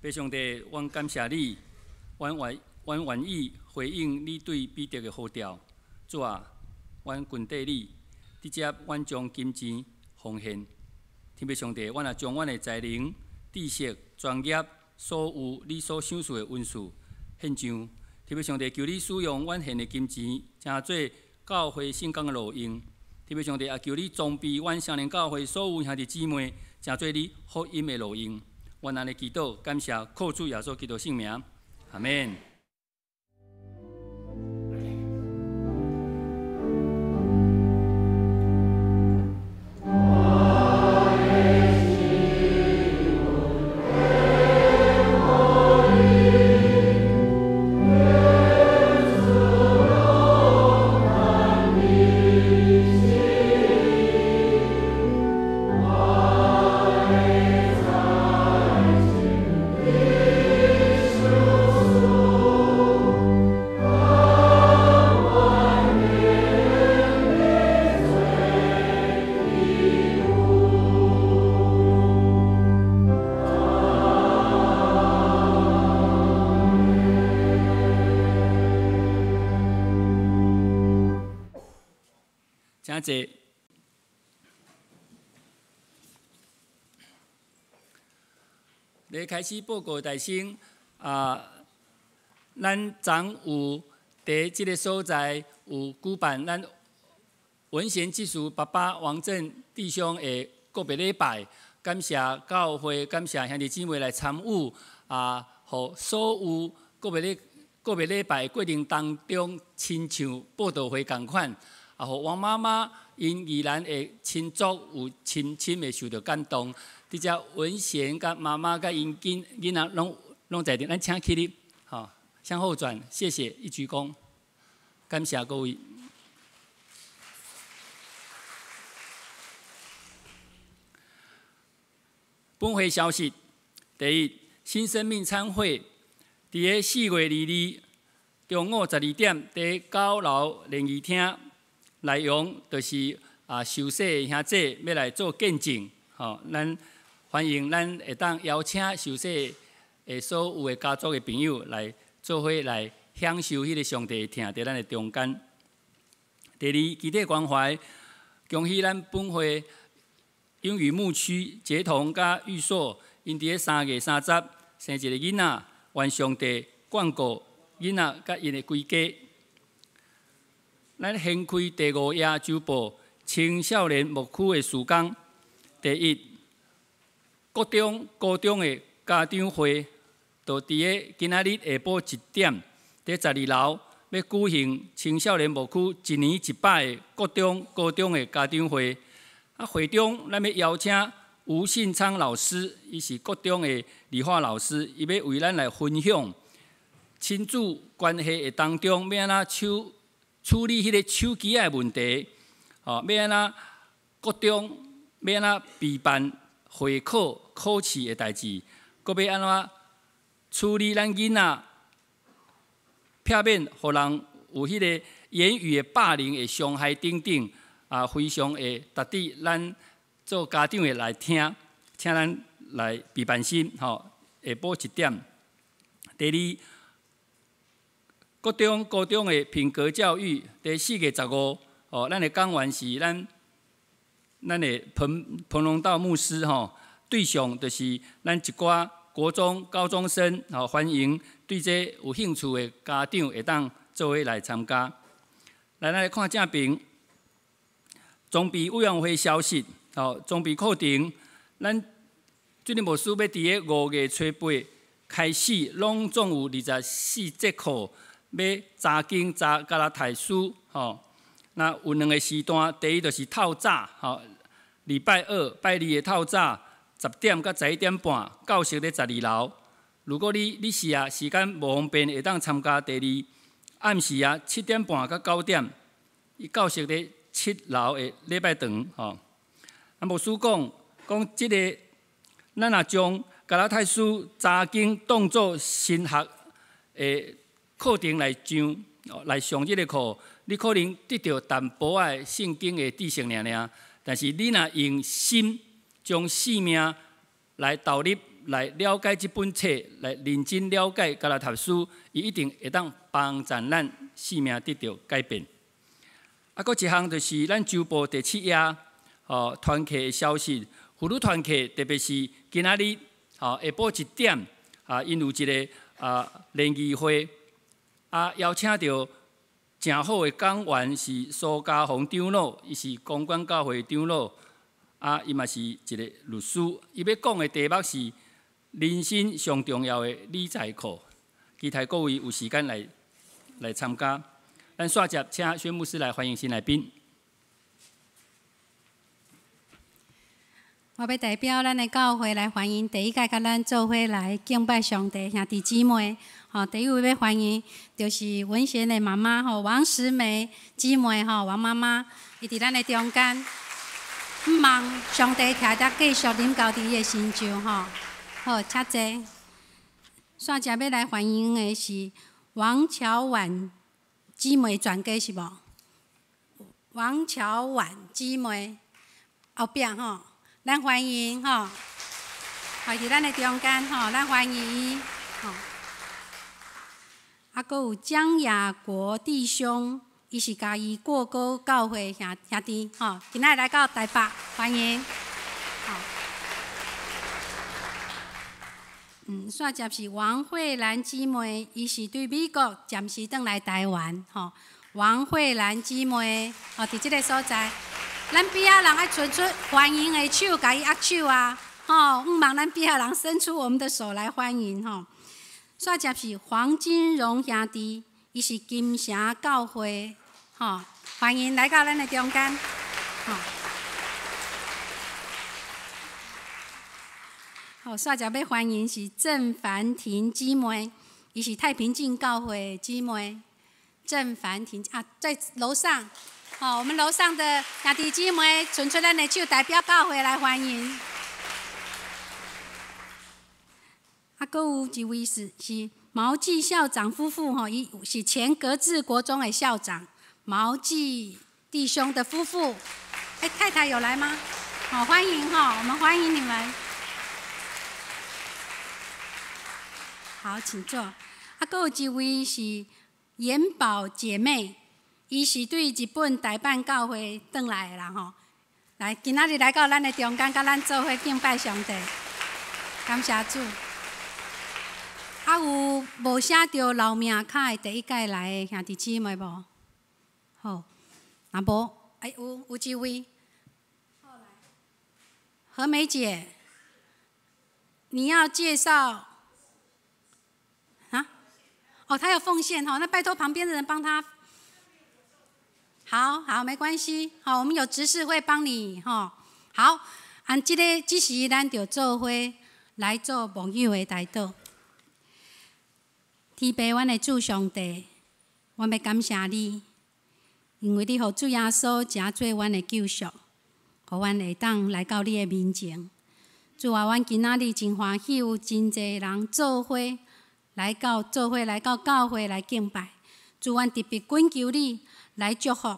父上帝，阮感謝你，阮願意回應你對彼得的呼召。主啊，阮跟綴你，直接阮將金錢奉獻。天父上帝，阮也將阮的才能、知識、專業，所有你所賞賜的恩賜獻上。天父上帝，求你使用阮獻的金錢，成做教會聖工的路用。天父上帝，也求你裝備阮雙靈教會所有兄弟姊妹，成做你福音的路用。阮按呢祈禱，感謝靠主耶穌基督聖名，阿們。請坐。咧開始報告大聲啊！咱昨有佇這个所在有舉辦咱文賢執事爸爸王振弟兄的告別禮拜，佮感谢教会，感谢兄弟姊妹来参与啊，予所有个别礼拜过程当中，亲像布道会仝款，啊，予王妈妈𪜶依然会亲族有深深的受著感动。伫遮文贤佮妈妈佮𪜶囡仔拢在伫，咱请起立，吼，向后转，谢谢，一鞠躬，感谢各位。本会消息：第一，新生命餐会伫个4月22中午12点，伫9楼联谊厅，内容就是受洗的兄弟欲来做见证，吼，咱欢迎咱会当邀请受洗的所有的家族的朋友来做伙来享受彼个上帝的疼伫咱的中间。第二，基地关怀，恭喜咱本会英语牧区杰同佮玉硕，𪜶伫咧3月30生一个囡仔，愿上帝眷顾囡仔佮𪜶的规家。咱掀开第五页周报青少年牧区的事工。第一，国中、高中的家长会，就伫咧今仔日下晡1点，伫12楼欲举行青少年牧区一年一摆的国中、高中的家长会。会中咱欲邀请吴信昌老师，伊是国中的理化老师，伊欲为咱来分享亲子关系的当中，欲按怎处理彼个手机的问题，吼，欲按怎国中欲按怎备办会考考试的代志，阁欲按怎处理咱囡仔，避免予人有彼个言语的霸凌的伤害等等，非常会值得咱做家长的来听，请咱来备办心，吼，下晡1点。第二，国中、高中的品格教育，伫4月15，哦，咱的讲员是咱的彭彭龙道牧师，吼，对象就是咱一寡国中、高中生，吼，欢迎对这有兴趣的家长会当做伙来参加。来，咱来看正边装备委员会消息，吼，装备课程，咱主任牧师欲伫个5月初8开始，拢总有24节课，欲查经查加拉太书，吼。那有两个时段，第一就是透早，吼，礼拜二、拜二的透早，10点到11点半，教室伫12楼。如果你是时间无方便，会当参加第二暗时7点半到9点，伊教室伫7楼的礼拜堂，吼。牧师讲，讲这个，咱若将加拉太书查经当做神学的课程来上，来上这个课，你可能得著淡薄仔圣经的知识尔尔，但是你若用心将生命来投入来了解这本册，来认真了解加拉太书，伊一定会当帮助咱生命得著改变。阁一项就是咱周报第7页，团契的消息，妇女团契特别是今仔日，下晡1点，𪜶有一个联谊会，邀请著诚好的讲员是苏家宏长老，伊是公馆教会长老，伊嘛是一个律师，伊欲讲的题目是人生上重要的理财课，期待各位有时间来参加。咱煞接请宣牧师来欢迎新来宾。我欲代表咱的教会来欢迎第一届佮咱做伙来敬拜上帝兄弟姊妹。吼，第一位欲欢迎就是文贤的妈妈吼，王石梅姊妹吼，王妈妈，伊伫咱的中间，向望上帝徛伫继续临到伫伊的身上吼。好，请坐。煞接欲来欢迎的是王乔婉姊妹全家是无？王乔婉姊妹后壁吼。咱欢迎吼，好伫咱的中间吼，咱欢迎吼。阁有江亚国弟兄，伊是嘉义过高教会兄弟吼，今仔日来到台北，欢迎。吼，煞接是王慧兰姊妹，伊是对美国暂时转来台湾吼。王慧兰姊妹，吼，伫这个所在。咱边仔人爱伸出欢迎的手，共伊握手啊！吼，向望咱邊仔人伸出我們的手來歡迎吼。煞接是黃金榮兄弟，伊是金城教會，吼，歡迎來到咱的中間，吼。好，煞接欲歡迎是鄭凡婷姊妹，伊是太平鎮教會姊妹。鄭凡婷啊，在樓上，好，我們樓上的兄弟姊妹，伸出咱的手，代表教會來歡迎。啊，閣有一位是毛記校長夫婦吼，伊是前格致國中的校長毛記弟兄的夫婦。哎，太太有來嗎？好，歡迎哈，我們歡迎你們。好，請坐。啊，閣有一位是嚴寶姐妹，伊是對日本大阪教會轉來的啦吼。來，今仔日來到咱的中間，佮咱做伙敬拜上帝，感謝主。啊，有無寫著留名卡的第一屆來的兄弟姊妹無？好，若無，哎，有一位，何美姐，你要介紹？哦，他要奉獻哈，那拜託旁邊的人幫他。好好，沒關係，好，我們有執事會幫你哈。好，按這个這時咱就做伙來做牧友的代禱。天父，阮的主上帝，阮欲感謝你，因為你予主耶穌成做阮的救贖，予阮會當來到你的面前。主啊，阮今仔日真歡喜，有真濟人做伙來到做伙來到教會來敬拜。主，阮特別懇求你來祝福，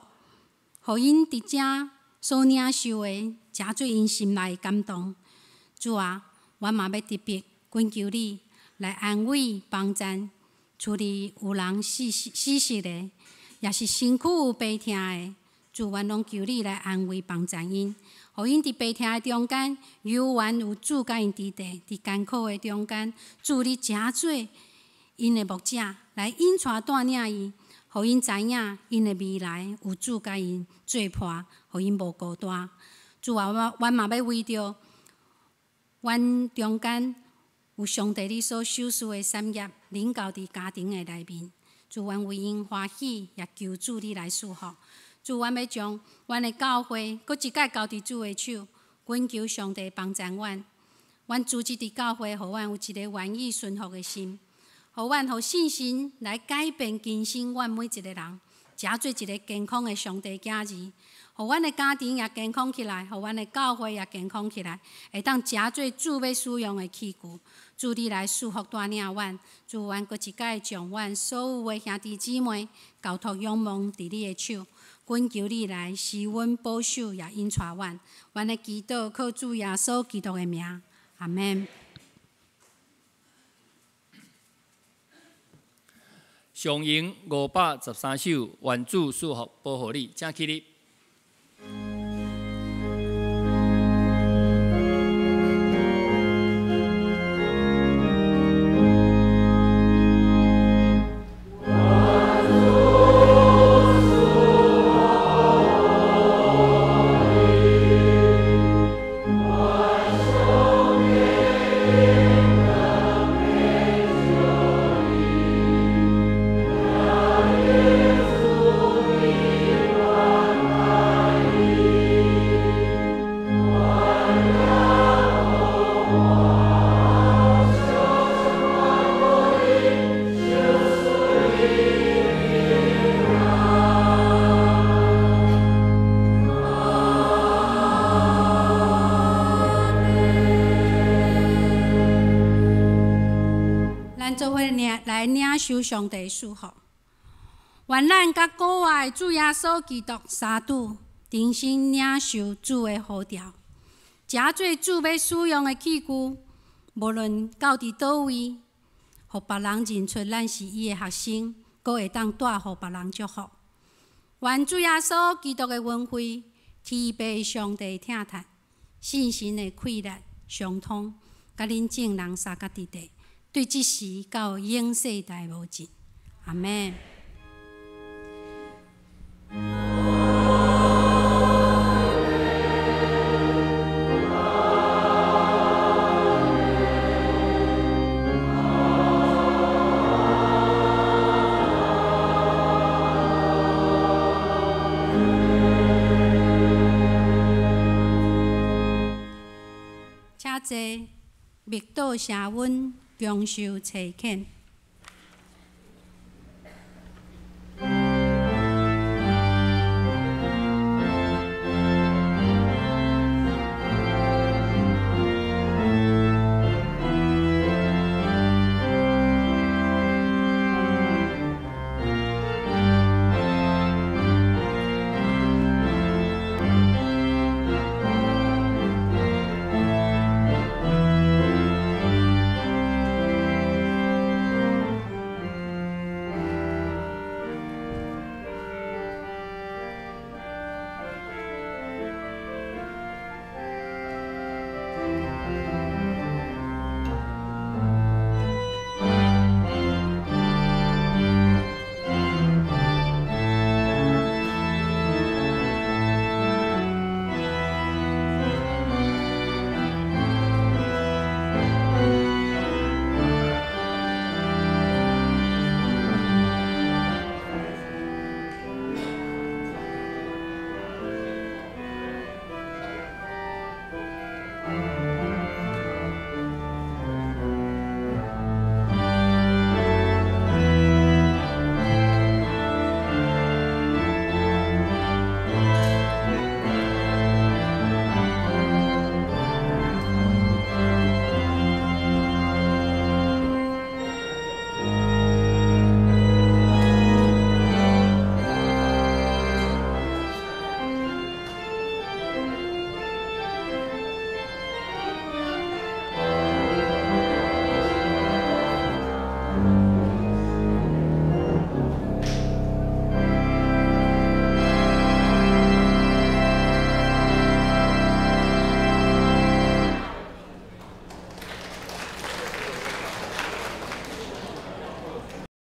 予𪜶佇遮所領受的，成做𪜶心內的感動。主啊，阮嘛欲特別懇求你來安慰幫贊，厝裡有人死逝的，抑是身軀有病痛的，主，阮攏求你來安慰幫贊𪜶，予𪜶佇病痛的中間，猶原有主佮𪜶佇佇，佇艱苦的中間，主你成做𪜶的牧者來引帶帶領伊，予𪜶知影𪜶的未來有主佮𪜶做伴，予𪜶無孤單。主啊，阮嘛欲為著阮中間有上帝你所賞賜的產業，領到佇家庭的內面。主，阮為𪜶歡喜，也求主你來賜福。主，阮欲將阮的教會閣一擺交佇主的手，懇求上帝幫贊阮。阮組織佇教會，予阮有一個願意順服的心，予阮予信心來改變更新阮每一個人，成做一個健康的上帝囝兒，予阮的家庭也健康起來，予阮的教會也健康起來，會當成做主欲使用的器具。主你來賜福帶領阮，主阮閣一擺將阮所有的兄弟姊妹交託仰望佇你的手，懇求你來施阮保守，也引帶阮。阮的祈禱靠主耶穌基督的名，阿們。上詠513首，願主賜福保護你，請起立。來領受上帝賜福，願咱佮國外主耶穌基督三拄，重新領受主的呼召，成做主欲使用的器具，無論到佇佗位，予別人認出咱是伊的學生，閣會當帶予別人祝福。願主耶穌基督的恩惠，天父上帝疼疼，聖神的氣力相通，佮恁眾人相佮佇佇。對這時到永世代無盡，阿們。濟，默禱聲阮，共受差遣。